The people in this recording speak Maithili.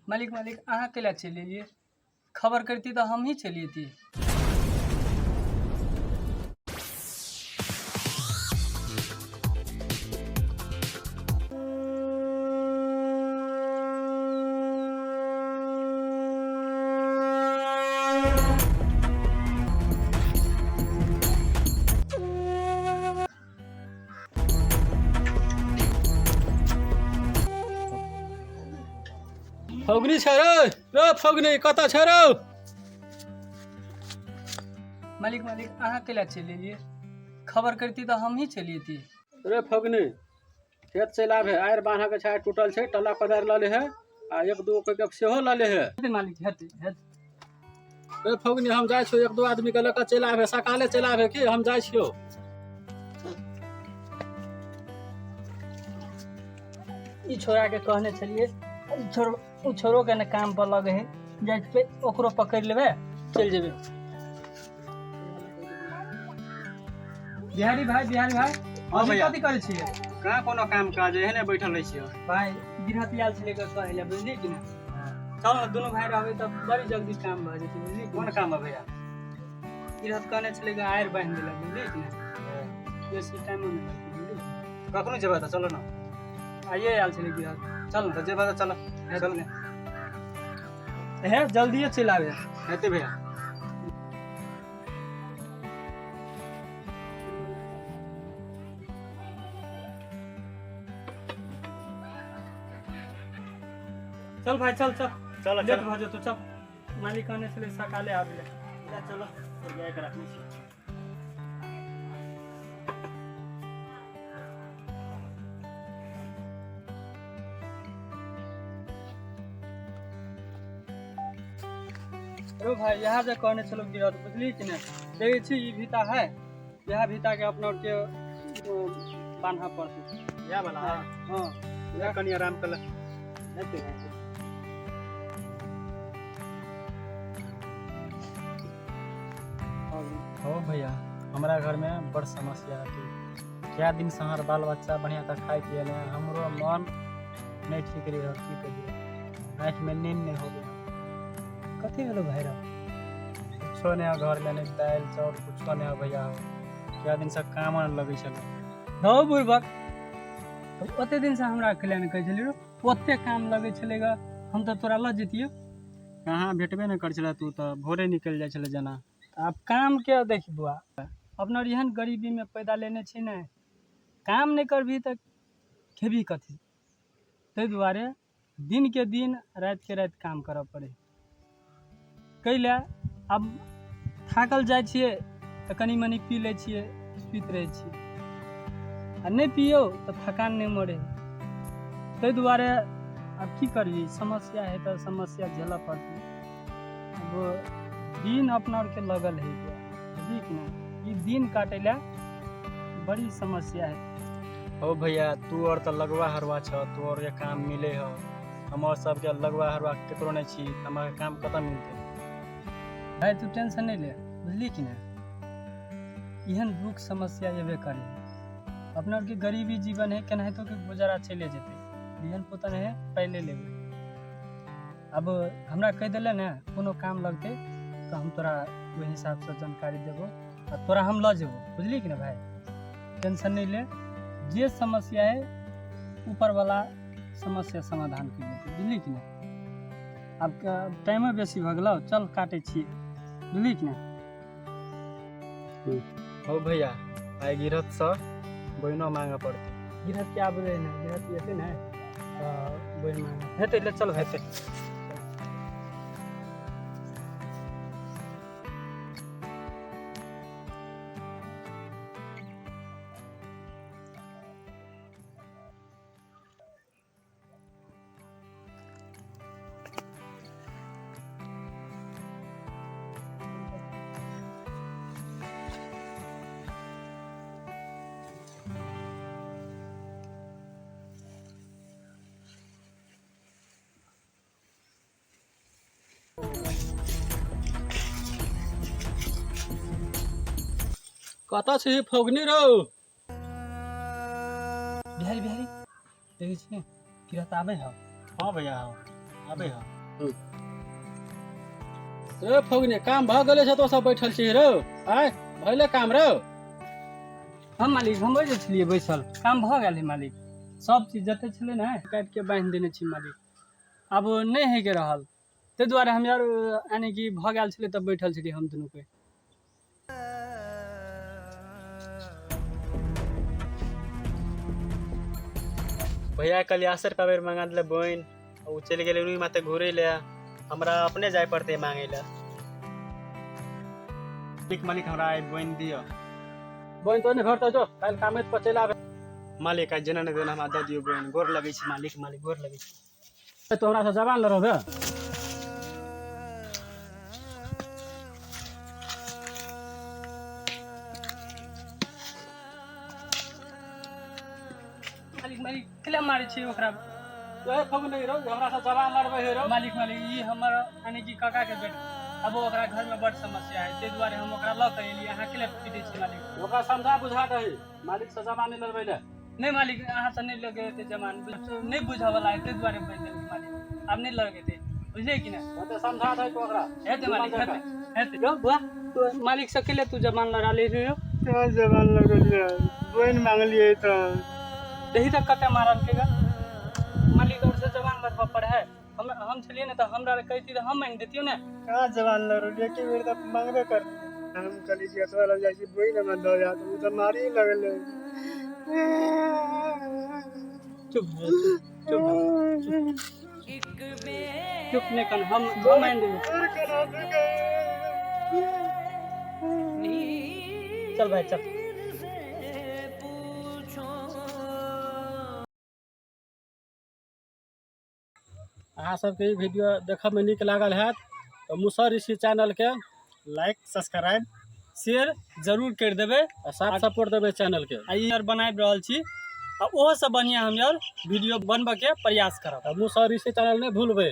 मालिक मालिक अहाँ कैला चलि एलियै? खबर करती तऽ हमही चलि अयती। फौगनी छै रे, रे फौगनी कतऽ छै रे? मालिक मालिक अहाँ कैला चलि एलियै? खबर करती तऽ हमही चलि अयती। रे फौगनी, खेत चलि आबे, आड़ि बान्हऽ के छै, आड़ि टूटल छै, टल्ला कोदारि लऽ लेहे आ एक दू के सेहो लऽ लेहे। हेतै मालिक, हेतै हेतै। रे फौगनी, हम जाइ छियौ, एक दू आदमी के लऽ कऽ चलि आबे, सकाले चलि आबे की, हम जाइ छियौ। ई छोड़ा के कहने छलियै, ई छोड़ ओ छोड़ो के ने काम पर लगे है, जाइ पे ओकरो पकड़ि लेबै, चलि जेबै। बिहारी भाई, बिहारी भाई। हाँ भैया। कथी करै छियै? कहाँ कोनो काम काज, एहने बैठल रहै छियै। भाई गिरहत आयल छलै के कहै लए, बुझलियै कि ने? चल ने, दुनू भाई रहबै तऽ बड़ी जल्दी काम भऽ जेतै, बुझलियै कि कोन ने? काम है भैया? गिरहत कहने छलै कि आड़ि बान्हि देलक, बुझलियै कि ने? बेसी टाइमो नहि लगतै, बुझलियै? कखनो जेबै तऽ चलो ने। आइए आयल छलै गिरहत, चल ने। तऽ जेबै तऽ चलो। चल ने, हे जल्दिए चलि आबे। हेतै भैया। चल भाई, चल चल। चलो। लेट भऽ जेतौ, चल। मालिक कहने छलै सकाले आबि ले। चलो, जाके रखने छी। रो भाई, यहाँ जे कहने छलहुँ गिरहत, बुझली कि नहि? देखै छी ई भीता है, इएह भीता के अपना आरके बान्हऽ पड़तै। इएह वाला? हाँ। इएह कनि आराम कर ले। हेतै। हो भैया, हमरा घरमे बड़ समस्या है। कए दिनसँ हमर बाल बच्चा बढ़िआँ तऽ खाइ पिए नहि, हमरो मन नहि ठीक रही। की कहियै, आँखिमे नींद नहि होबै। कथी भेलो भाई रो? कुछो नहि हो घरमे, नहि दालि चाउर कुछो नहि हो भैया। हो कए दिनसँ काम नहि लगै छलै। हौ बुड़बक, ओते दिनसँ हमरा अकेले नहि कहै छलियै रो, ओते काम लगै छलै ग, हम तऽ तोरा लऽ जैतियौ। कहाँ भेटबे नहि करै छलै, तू तऽ भोरे निकलि जाइ छलै जेना। आब काम के देख बौआ, अपना एहन गरीबीमे पैदा लेने छी ने, काम नहि करबही तऽ खेबही कथी? ताहि दुआरे दिनके दिन रातिके राति काम करऽ पड़ै कै लए। आब थाकल जाइ छियै तऽ कनि मनि पी लै छियै, सुति रहै छियै, आ नहि पियौ तऽ थकान नहि मरै है। ताहि दुआरे आब की करबही, समस्या है तऽ समस्या झेलऽ पड़तै। अब दिन अपना आरके लगल है बौआ, बुझलियै कि नहि? ई दिन काटै लए बड़ी समस्या है। हो भैया, तू और तऽ लगवा हरवा छ, तू और के काम मिले हो, हमर सबके लगवा हरवा केकरो नहि छी, तऽ हमरा काम कतऽ मिलतै? भाय तू टेंशन नहि ले, बुझली कि नहि? एहन दुख समस्या एबे करे। अपना आरके गरीबी जीवन है, केनाहितो के गुजारा चले जेतै, बिहन पोतन है पहिले लेबै। अब हमरा कहि देले ने, कोनो काम लगतै तऽ हम तोरा ओहि हिसाबसँ जानकारी देबो आ तोरा हम लऽ जेबो, बुझली कि ने? भाय टेंशन नहि ले, जे समस्या है ऊपरवला समस्या समाधान करि देतै, बुझली कि नहि? आब टाइमो बेसी भऽ गेलौ, चल काटै छियै, बुझली कि नहि? हो भैया, आइ गिरहतसँ बैनो मांगऽ पड़तै। गिरहत के आबै ने, गिरहत एतै ने तऽ बोनि मांगे हेतै। ले चल, हेतै। कतऽ छी फौगनी रौ? बिहारी, बिहारी, देखै छी ने, गिरहत आबै हौ। हाँ भैया, हाँ, आबै हँ। रे फगने काम भऽ गेलै से तो सब बैठल छी रौ। आय भइले काम रौ? हम मालिक, हम जे छलियै बैसल, काम भऽ गेल है मालिक। सब चीज जते छलै ने काटि के बान्हि देने छी मालिक, आब नहि होइके रहल, ताहि दुआरे हम यार यानी कि भऽ गेल छलै तब बैठल छलियै हम दुनू कोइ। भैया कल यासर पाबेर मंगा दिले बोइन, ओ चलि गेलै रुई माते घुरै ले, हमरा अपने जाय पड़तै मांगै ले। मालिक मालिक हमरा आइ बोइन दिअ। बोइन तो नहि भेटतौ, जो काल्हि कामे पर चलि आबे। मालिक आइ जेना नहि तेना हमरा दऽ दियौ बोइन, गोर लगै छी मालिक, मालिक गोर लगै छी। तो हमरा से जबान लड़बे? मालिक मालिक केला मारै छी ओकरा? ए फगुने रौ, हमरा से जबान लड़बै हे रौ? मालिक मालिक ई हमर यानी कि काका के बेटा, अब ओकरा घर में बड़ समस्या है, ताहि दुआरे हम ओकरा लऽ के एलियै। अहाँ केला पीटै छी मालिक? ओकरा समझा बुझा दही, मालिक से जबान नहि लड़बै ले। नहि मालिक, अहाँ से नहि लगेतै जमान, नहि बुझऽ वाला है, ताहि दुआरे बजि देलकै मालिक। आब नहि लगेतै, बुझलियै कि नहि? ओते समझा दही तू ओकरा। हेतै मालिक, हेतै हेतै। यौ बुआ, तू मालिक से केले तू जमान लड़ा ले रही हो? कहाँ जबान लगलियै, बोइन मांगलियै तऽ दही तक कते मारल के गा मालिक, और से जवान लड़बऽ पड़े है। हम छलियै ने तऽ हमरा कहती तऽ हम मानि देतियौ ने। कहाँ जबान लड़लियै, के बेर तऽ मांगबे कर। हम कहली कि एतबा लग जाइ छी, बोइन हमरा दऽ जात, ओ तऽ मारी लगलै। चुप भऽ जा, चुप चुप चुप नहि कन, हम मानि देबै। चल भाइ चल। अहाँ सबके ई वीडियो देखऽमे नीक लागल हैत तऽ मुसहर ऋषि चैनलके लाइक सब्सक्राइब शेयर जरूर करि देबै आ साथ सपोर्ट देबै चैनलके। आ ई आर बनाबि रहल छी आ ओहोसँ बढ़िआँ हम यार वीडियो बनबऽके प्रयास करब। आ मुसहर ऋषि चैनल नहि भूलबै।